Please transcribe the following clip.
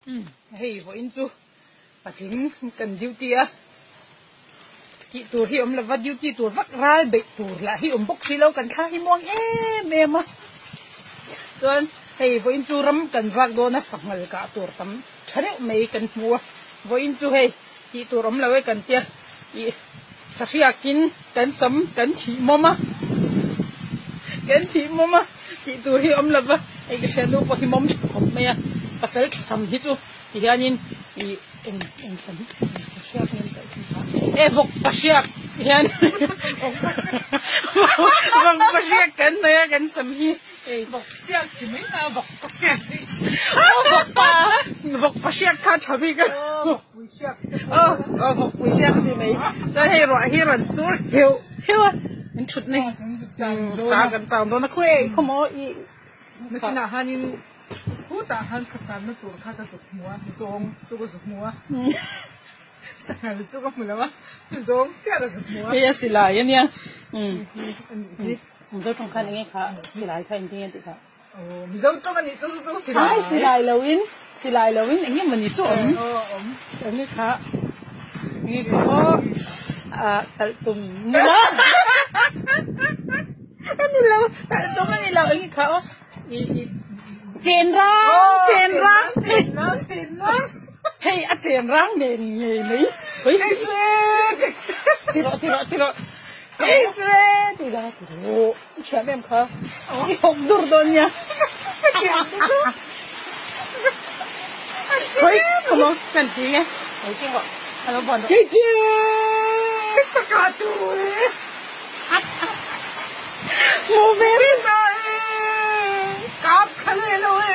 Hei vawiin chu patling kan duty a, tih tur hi awm lova duty tur vak ral beih tur lah hi awm bawk si lo kan thla hi muang em em a. Chuan hei vawiin chu ram kan vak dawn a sanghal kah tur tam tha deuh mai kan hmu a, vawiin chu hei tih tur awm lo e kan tia ih sahriakin kan sam kan thih mawm a, kan thih mawm a. Tih tur hi awm lova, hei ka hriatnu pawh hi mawm tha khawp mai a, pasal tha sam hi chu ti hianin ih eng eng sam eng sa hriat nge tih hi kha e vawk pa hriak hian vawk pa hriak kan nei a kan sam hi hei vawk hriak ti mai ta vawk pa hriak hi aw vawk pa vawk pa hriak kha tha bik a vawk pui hriak aw aw vawk pui hriak ti mai chuan hei ruah hi rawn sur heuh heuh a. Min thut ni. Sa kan chang dawn a khawi khaw maw i. Nachinah hanin khutah han sa channa tur kha ka zuk hmu a, zawng chu ka zuk hmu a. Sanghal chu ka hmu lo a, zawng chiah ka zuk hmu a. Hei a silai a nia. Mizo tawng khan enge kha silai kha engtin nge tih kha. Mizo tawng a nih chu chu silai. Ai silai loin silai loin enge mawni chu awm. Enge kha enge kha aw ah talh tum ni lo a ni lo talh tum a ni lo enge kha aw i i chen rang chen rang chen rang chen rang hei a chen rang nen ngei mai. Hei chu e ti rawh ti rawh ti rawh hei chu e ti la ti rawh. I thiam em kha? I hawk dur dawn nia. Hoi, come on, kan ti nge. Hoi king rawh. Alo buan rawh. Hei chu saka tu e. Mu ve rin. Kap khale lo e.